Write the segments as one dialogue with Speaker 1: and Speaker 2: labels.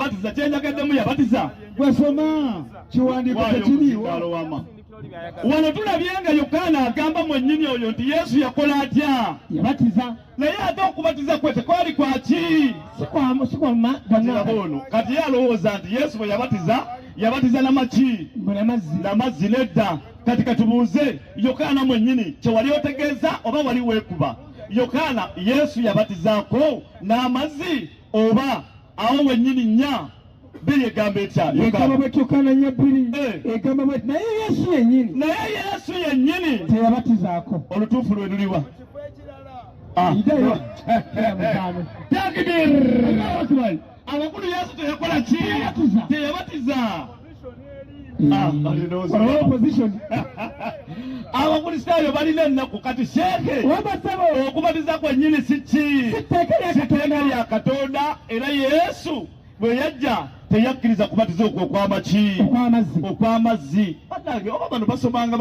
Speaker 1: Yabatiza kyenjagaddemu yabatiza.
Speaker 2: Gwesoma kiwandiiko tekiriiwo.
Speaker 1: Wama wano tulabye nga Yokaana agamba mwennyini oyo nti Yesu yakola atya?
Speaker 2: Yabatiza.
Speaker 1: Naye ate okubatiza kwe tekwali kwaki? Ono kati ye alowooza nti Yesu bwe yabatiza yabatiza namaki? Namazzi. Nedda. Kati katubuuze Yokaana mwennyini kyewali otegeeza oba wali weekuba? Yokaana Yesu yabatizaako n'amazzi oba awo wennyini 4:2 egamba etya?
Speaker 2: Egamba bweti Yokaana 4:2 egamba bweti naye Yesu yennyini
Speaker 1: naye Yesu yennyini
Speaker 2: teyabatizaako.
Speaker 1: Olutuufu lwe luliwa?
Speaker 2: Takbir!
Speaker 1: Abakulu Yesu teyakola ki? Teyabatiza. Abakristaayo balina ennaku kati sheeke okubatiza kwennyini si ki? Sitteeka lya Katonda. Era Yesu bwe yajja teyakkiriza kubatiza okwo okwamaki? Okw'amazzi. Bannange, oba bano basomanga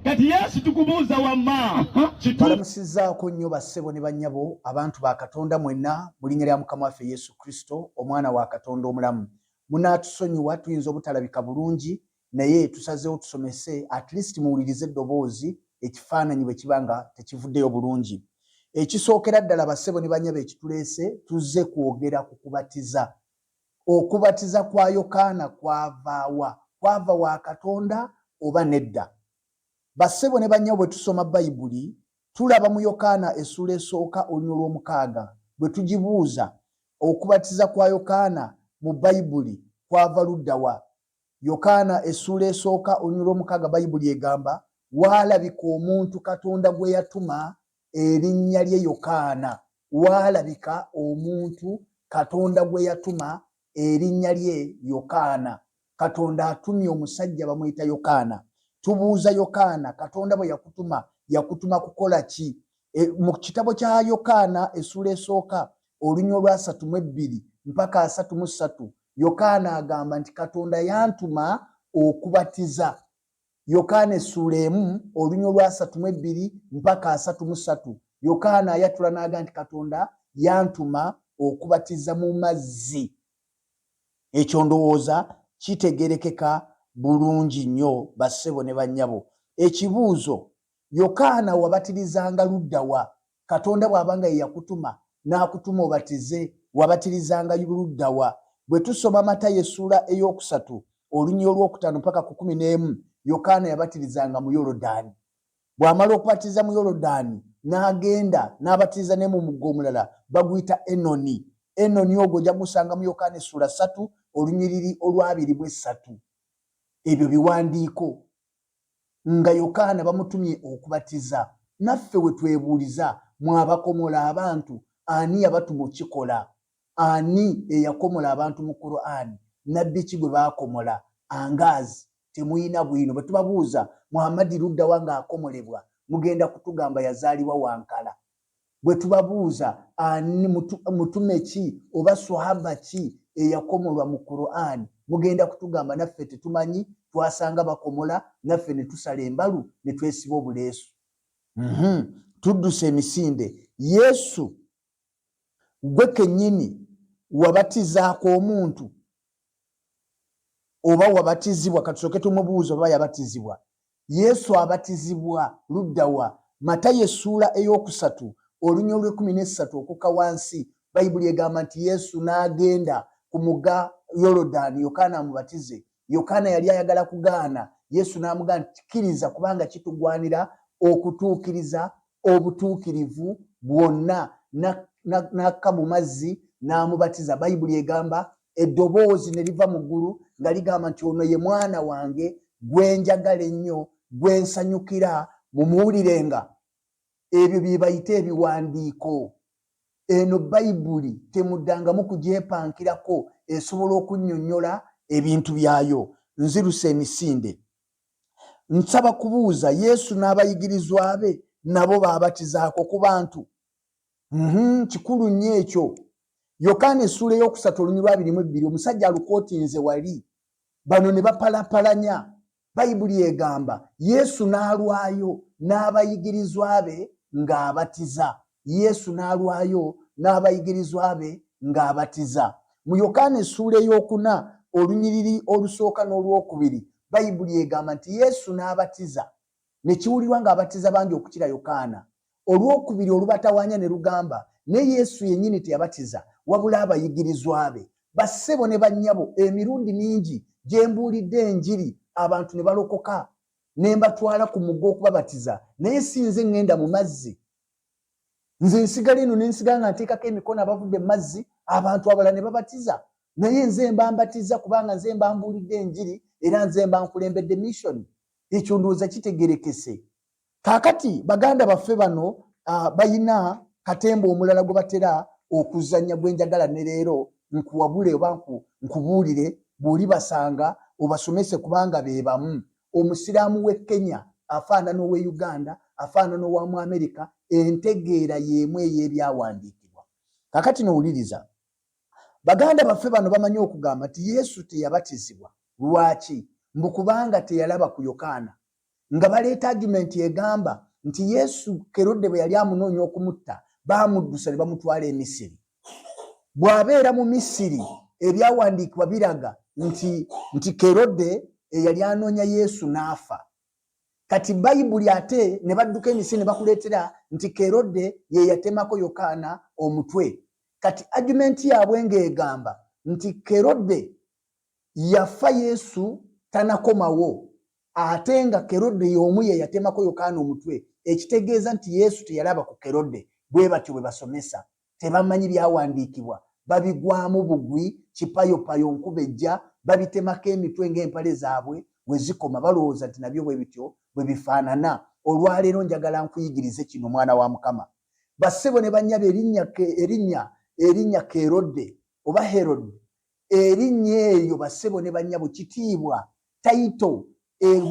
Speaker 1: kati Yesu tukubuuza wamma.
Speaker 3: Balamusizzaako nnyo bassebo ne bannyabo, abantu ba Katonda mwenna, mu linnya lya Mukama waffe Yesu Kristo, Omwana wa Katonda omulamu. Munaatusonyiwa tuyinza obutalabika bulungi, naye tusazeewo tusomese, at least muwulirize eddoboozi ekifaananyi bwe kiba nga tekivuddeyo bulungi. Ekisookera ddala bassebo ne bannyabo ekituleese, tuzze kwogera ku kubatiza. Okubatiza kwa Yokaana kwava wa? Kwava wa Katonda oba nedda? Bassebo ne bannyabo bwe tusoma Bayibuli, tulaba mu Yokaana essuula esooka oluny olw'omukaaga, bwe tugibuuza, okubatiza kwa Yokaana mu Bayibuli kwava ludda wa? Yokaana essuula esooka oluny olw'omukaaga Bayibuli egamba, waalabika omuntu Katonda gwe yatuma erinnya lye Yokaana. Waalabika omuntu Katonda gwe yatuma erinnya lye Yokaana. Katonda atumye omusajja bamuyita Yokaana. Tubuuza Yokaana, Katonda bwe yakutuma, yakutuma kukola ki? Mu kitabo kya Yokaana essuula esooka oluny olwa 32 mpaka 33, Yokaana agamba nti Katonda yantuma okubatiza. Yokaana essuula 1 oluny olwa 32 mpaka 33, Yokaana ayatula n'agamba nti Katonda yantuma okubatiza mu mazzi. Ekyo ndowooza kitegerekeka bulungi nnyo bassebo ne bannyabo. Ekibuuzo, Yokaana wabatirizanga ludda wa? Katonda bw'aba nga ye yakutuma n'akutuma obatize, wabatirizanga ludda wa? Bwe tusoma Matayo essuula ey'okusatu oluny olwokutaano mpaka ku 11, Yokaana yabatirizanga mu Yorodaani. Bw'amala okubatiza mu Yorodaani n'agenda n'abatiriza ne mu mugga omulala baguyita Enoni. Enoni ogwo ojja gusanga mu Yokaana essuula 3 olunyiriri olw'abiri mu esatu. Ebyo biwandiiko nga Yokaana bamutumye okubatiza. Naffe we twebuuliza, mwe abakomola abantu, ani yabatuma okukikola? Ani eyakomola abantu mu Qur'an? Nabbi ki gwe baakomola? Angaazi temuyina bwino. Bwe tubabuuza Muhammadi luddawa ng'akomolebwa, mugenda kutugamba yazaalibwa Wankala. Bwe tubabuuza ani mutume ki oba swahaba ki eyakomolwa mu Qur'an, mugenda kutugamba naffe tetumanyi, twasanga bakomola naffe ne tusala embalu ne twesiba obuleesu. Tudduse emisinde. Yesu gwe kennyini wabatizaako omuntu oba wabatizibwa? Katusooke tumubuuze oba yabatizibwa. Yesu abatizibwa ludda wa? Matayo essuula ey'okusatu oluny olw'ekumi n'essatu okukka wansi, Bayibuli egamba nti Yesu n'agenda ku mugga Yorodaani Yokaana amubatize. Yokaana yali ayagala kugaana, Yesu n'amugamba nti kkiriza kubanga kitugwanira okutuukiriza obutuukirivu bwonna. N'akka mu mazzi n'amubatiza. Bayibuli egamba eddoboozi ne liva mu ggulu nga ligamba nti ono ye mwana wange gwe njagala ennyo, gwe nsanyukira, mumuwulirenga. Ebyo bye bayita ebiwandiiko. Eno Bayibuli temuddangamu kugyepankirako, esobola okunnyonnyola ebintu byayo. Nziruse emisinde. Nsaba kubuuza, Yesu n'abayigirizwa be nabo baabatizaako ku bantu? Kikulu nnyo ekyo. Yokaana essuula ey'okusatu oluny lwa 22, omusajja alukootinze wali, bano ne bapalapalanya. Bayibuli egamba Yesu n'alwayo n'abayigirizwa be ng'abatiza. Yesu n'alwayo n'abayigirizwa be ng'abatiza. Mu Yokaana essuula ey'okuna olunyiriri olusooka n'olwokubiri, Bayibuli egamba nti Yesu n'abatiza, ne kiwulirwa ng'abatiza bangi okukira Yokaana. Olwokubiri olubatawaanya ne lugamba, ne Yesu yennyini teyabatiza, wabula abayigirizwa be. Bassebo ne bannyabo, emirundi mingi gye mbuulidde enjiri abantu ne balokoka, ne mbatwala ku mugga okubabatiza, naye si nze ŋŋenda mu mazzi. Nze nsigala eno ne nsigala nga nteekako emikono abavudde mu mazzi, abantu abalala ne babatiza, naye nze mba mbatiza kubanga nze mba mbuulidde enjiri era nze mba nkulembedde mission. Ekyo ndowooza kitegerekese. Kaakati baganda baffe bano balina katemba omulala gwe batera okuzannya gwe njagala ne leero nkuwabule oba nkubuulire bw'olibasanga obasomese kubanga be bamu. Omusiraamu w'e Kenya afaanana ow'e Uganda, afaanana owa mu Amerika, entegeera y'emu ey'ebyawandiikibwa. Kaakati nowuliriza. Baganda baffe bano bamanyi okugamba nti Yesu teyabatizibwa. Lwaki? Mbu kubanga teyalaba ku Yokaana. Nga baleeta argument egamba nti Yesu Kerode bwe yali amunoonya okumutta, baamuddusa ne bamutwala e Misiri. Bw'abeera mu Misiri, ebyawandiikibwa biraga nti nti Kerode eyali anoonya Yesu n'afa. Kati Bayibuli ate ne badduka e Misiri ne bakuleetera nti Kerode ye yatemako Yokaana omutwe. Kati argument yaabwe ng'egamba nti Kerode yafa Yesu tanakomawo, ate nga Kerode y'omu ye yatemako Yokaana omutwe, ekitegeeza nti Yesu teyalaba ku Kerode. Bwe batyo bwe basomesa. Tebamanyi byawandiikibwa, babigwamu bugwi, kipayopayo nkuba ejja, babitemako emitwe ng'empale zaabwe we zikoma, balowooza nti nabyo bwe bityo bwe bifaanana. Olwaleero njagala nkuyigirize kino, mwana wa Mukama. Bassebo ne bannyabo, erinnya erinnya erinnya Kerode oba Herod, erinnya eryo bassebo ne bannyabo kitiibwa, title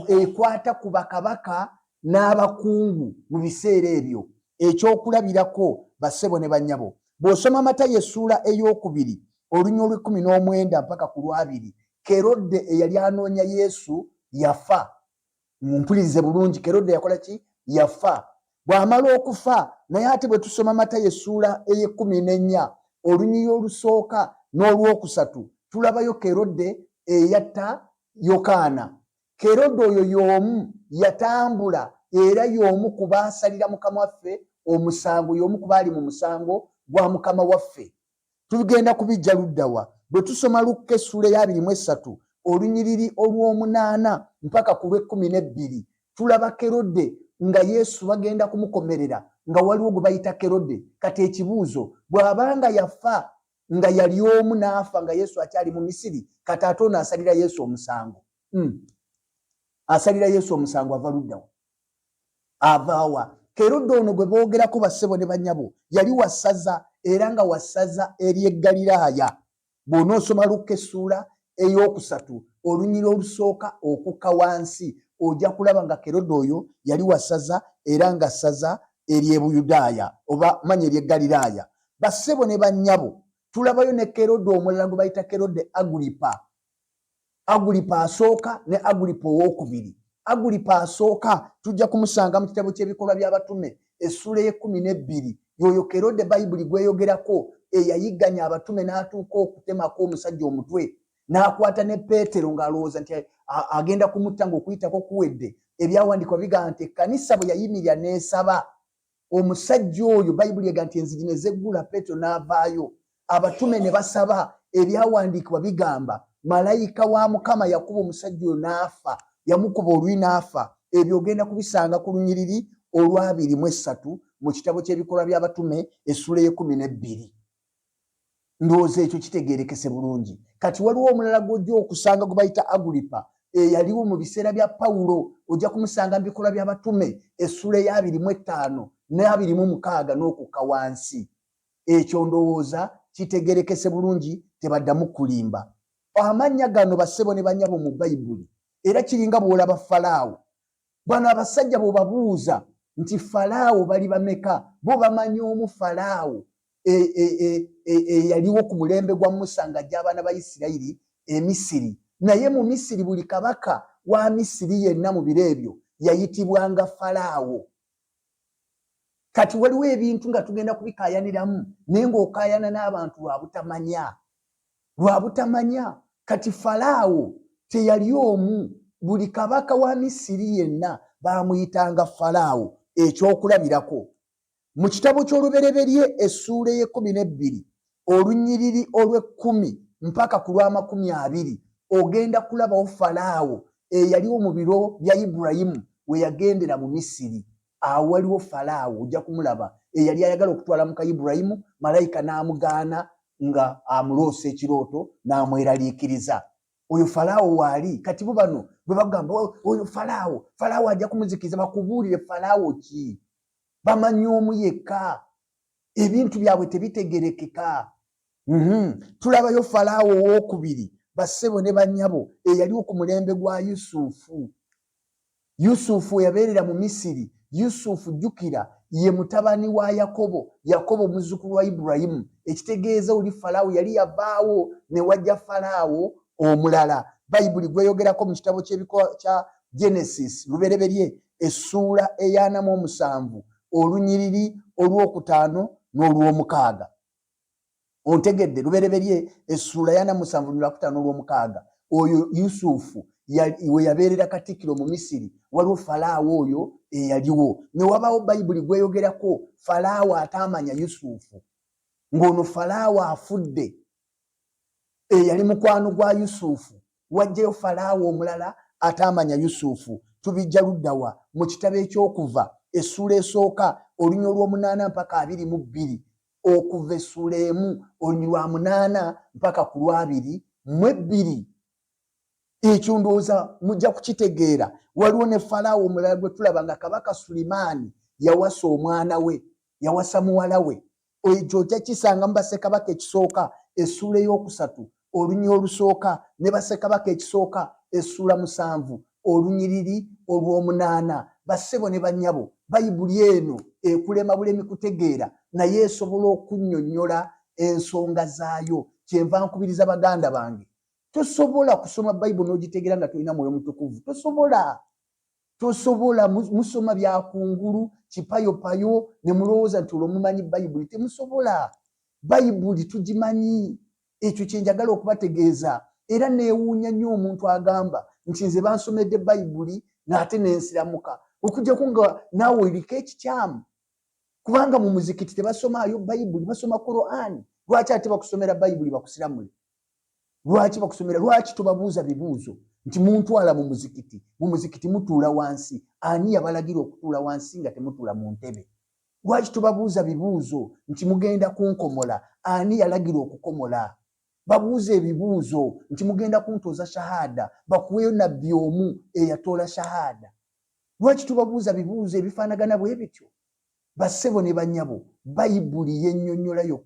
Speaker 3: ekwata ku bakabaka n'abakungu mu biseera ebyo. Ekyokulabirako bassebo ne bannyabo, bw'osoma Matayo essuula ey'okubiri olunya olw'ekkumi n'omwenda mpaka ku lwabiri, Kerode eyali anoonya Yesu yafa. Mumpulirize bulungi, Kerode yakola ki? Yafa. Bw'amala okufa, naye ate bwe tusoma Matayo essuula ey'ekkumi n'ennya olunyiriri olusooka n'olwokusatu, tulabayo Kerode eyatta Yokaana. Kerode oyo y'omu yatambula era y'omu ku baasalira Mukama waffe omusango, y'omu ku baali mu musango gwa Mukama waffe. Tugenda kubijja luddawa? Bwe tusoma Lukka essuula ey'abiri mu esatu olunyiriri olw'omunaana mpaka ku lw'ekkumi n'ebbiri, tulaba Kerode nga Yesu bagenda kumukomerera nga waliwo gwe bayita Kerode. Kati ekibuuzo, bw'aba nga yafa nga yali omu n'afa nga Yesu akyali mu Misiri, kati ate ono asalira Yesu omusango, Asalira Yesu omusango ava luddawa? Avaawa? Kerode ono gwe boogerako bassebo ne bannyabo yali wa ssaza, era nga wa ssaza ery'e Ggaliraaya. Bw'onoosoma Lukka essuula ey'okusatu olunyiriri olusooka okukka wansi, ojja kulaba nga Kerode oyo yali wa ssaza era nga ssaza ery'e Buyudaaya oba manya ery'e Ggaliraaya. Bassebo ne bannyabo, tulabayo ne Kerode omulala gwe bayita Kerode Agulipa. Agulipa asooka ne Agulipa ow'okubiri. Agulipa asooka tujja kumusanga mu kitabo ky'Ebikolwa by'Abatume essuula ey'ekkumi n'ebbiri. Y'oyo Kerode Bayibuli gw'eyogerako eyayigganya abatume n'atuuka okutemako omusajja omutwe, n'akwata ne Peetero ng'alowooza nti agenda kumutta ng'okuyitako kuwedde. Ebyawandiikibwa bigamba nti ekkanisa bwe yayimirira n'esaba, omusajja oyo Bayibuli ega nti enzigi ne zeggula, Peetero n'avaayo, abatume ne basaba. Ebyawandiikibwa bigamba malayika wa Mukama yakuba omusajja oyo n'afa, yamukuba oluyi n'afa. Ebyo ogenda kubisanga ku lunyiriri olwabiri mu esatu mu kitabo ky'Ebikolwa by'Abatume essuula ey'ekkumi n'ebbiri. Ndowooza ekyo kitegeerekese bulungi. Kati waliwo omulala gw'ojja okusanga gwe bayita Agulipa eyaliwo mu biseera bya Pawulo, ojja kumusanga mu Bikolwa by'Abatume essuula ey'abiri mu ettaano n'abiri mu mukaaga n'okukka wansi. Ekyo ndowooza kitegeerekese bulungi, tebaddamu kulimba. Amannya gano bassebo ne bannyabo mu Bayibuli era kiringa bw'olaba Falaawo. Bano abasajja bw'obabuuza nti Falaawo bali bameka, bo bamanyi omu Falaawo eyaliwo ku mulembe gwa Musa ng'ajja abaana ba Isirayiri e Misiri. Naye mu Misiri buli kabaka wa Misiri yenna mu biro ebyo yayitibwanga Falaawo. Kati waliwo ebintu nga tugenda kubikaayaniramu, naye ng'okaayana n'abantu lwa butamanya, lwa butamanya. Kati Falaawo teyali omu, buli kabaka wa Misiri yenna baamuyitanga Falaawo. Ekyokulabirako, mu kitabo ky'Olubereberye essuula ey'ekkumi n'ebbiri olunyiriri olw'ekkumi mpaka ku lw'amakumi abiri, ogenda kulabawo Falaawo eyaliwo mu biro bya Ibulayimu we yagendera mu Misiri. Awo waliwo Falaawo, ojja kumulaba, eyali ayagala okutwala muka Ibulayimu, malayika n'amugaana nga amuloosa ekirooto n'amweraliikiriza. Oyo Falaawo waali. Kati bo bano bwe bagamba oyo Falaawo, Falaawo ajja kumuzikiza, bakubuulire Falaawo ki? Bamanyi omu yekka. Ebintu byabwe tebitegerekeka. Tulabayo Falaawo ow'okubiri, bassebo ne bannyabo, eyaliwo ku mulembe gwa Yusufu. Yusufu we yabeerera mu Misiri. Yusufu, jjukira, ye mutabani wa Yakobo, Yakobo muzzukulu wa Ibulayimu, ekitegeeza oli Falaawo yali yavaawo ne wajja Falaawo omulala. Bayibuli gweyogerako mu kitabo ky'ebikola kya Genesis, Lubereberye, essuula ey'ana mu omusanvu olunyiriri olwokutaano n'olwomukaaga. Ontegedde? Lubereberye essuula yana musanvu lwakutaano olwomukaaga. Oyo Yusufu we yabeerera katikkiro mu Misiri, waliwo Falaawo oyo eyaliwo. Ne wabaawo Bayibuli gweyogerako Falaawo ataamanya Yusufu, ng'ono Falaawo afudde eyali mukwano gwa Yusufu, wajjayo Falaawo omulala ataamanya Yusufu. Tubijja luddawa? Mu kitabo ekyokuva essuula esooka oluny olw'omunaana mpaka 22. Okuva essuula 1 oluny lwa 8 mpaka ku lwabiri mu ebbiri. Ekyo ndowooza mujja kukitegeera. Waliwo ne Falaawo omulala gwe tulaba nga kabaka Sulimaani yawasa omwana we, yawasa muwala we. Ekyo ojja kisanga mu Bassekabaka ekisooka essuula ey'okusatu oluny olusooka, ne Bassekabaka ekisooka essuula 7 olunyiriri olw'omunaana. Bassebo ne bannyabo, Bayibuli eno ekulema bulemi kutegeera, naye esobola okunnyonnyola ensonga zaayo. Kyenva nkubiriza baganda bange, tosobola kusoma Bayibuli n'ogitegeera nga tolina Mwoyo Mutukuvu. Tosobola, tosobola. Musoma byakungulu kipayopayo ne mulowooza nti olwo mumanyi Bayibuli. Temusobola. Bayibuli tugimanyi. Ekyo kyenjagala okubategeeza. Era neewuunya nnyo omuntu agamba nti nze bansomedde Bayibuli ng'ate nensiramuka, okujjako nga naawe eriko ekikyamu, kubanga mu muzikiti tebasomaayo Bayibuli, basoma Quran. Lwaki ate bakusomera Bayibuli bakusiramule? Lwaki bakusomera? Lwaki tobabuuza bibuuzo nti muntwala mu muzikiti, mu muzikiti mutuula wansi, ani yabalagira okutuula wansi nga temutuula mu ntebe? Lwaki tobabuuza bibuuzo nti mugenda kunkomola, ani yalagira okukomola? Babuuza ebibuuzo nti mugenda kuntooza shahada, bakuweeyo nabbi omu eyatoola shahada. Lwaki tobabuuza bibuuzo ebifaanagana bwe bityo? Bassebo ne bannyabo, Bayibuli yennyonnyola yokka.